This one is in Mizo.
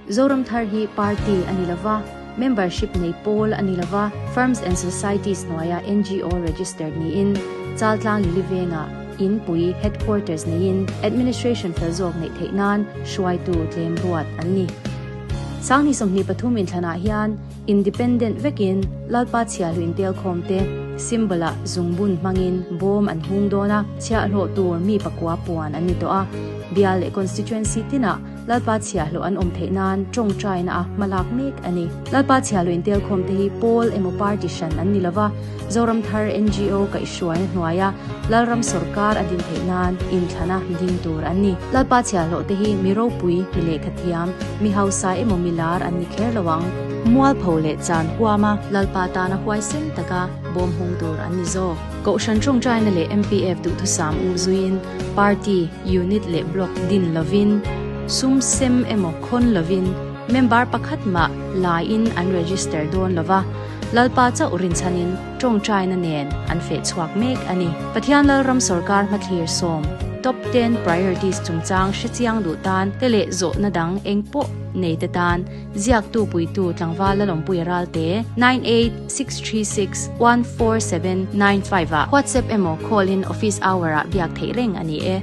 Zoram Thar hi party a ni lova, membership nei pawl a ni lova, Firms and Societies hnuaia NGO registered niin Chaltlang Lili Vengah inpui, headquarters, neiin administration fel zawk neih theih nan hruaitu tlem ruat an ni. Sangni 23 inthlanah hian Independent vekin Lalpa chhiahhlawh intelkhawm te symbol ah zungbun hmangin bawm an hung dawn a, chhiahhlawh tur mi pakua puan an ni tawh a. Bial leh constituency tinah Lalpa chhiahhlawh an awm theih nan tawngtaina a hmalak mek a ni. Lalpa chhiahhlawh intelkhawm te hi pawl emaw party hran an ni lova, Zoram Thar NGO kaihhruaina hnuaia Lalram sawrkar a din theih nan inthlana ding tur an ni. Lalpa chhiahhlawh te hi mi ropui, mi lehkhathiam, mi hausa emaw mi lar an ni kher lo ang. Mualpho leh chan huama Lalpa tana huaisen taka bawm hung tur an ni zawk. Kohhran tawngtaina leh MPF duhthusam um zuiin party, unit leh block din lovin, sum sem emaw khawn lovin member pakhat mah laiin an register dawn lova, Lalpa chauh rinchhanin tawngtaina nen an feh chhuak mek a ni. Pathian Lalram sawrkar hmathlir sawm, Top Ten Priorities chungchang hrechiang duh tan te leh zawhna dang eng pawh nei te tan ziaktu puitu tlangval Lalawmpuia Ralte, 9863614795 ah WhatsApp emaw call in office hour ah biak theih reng a ni e.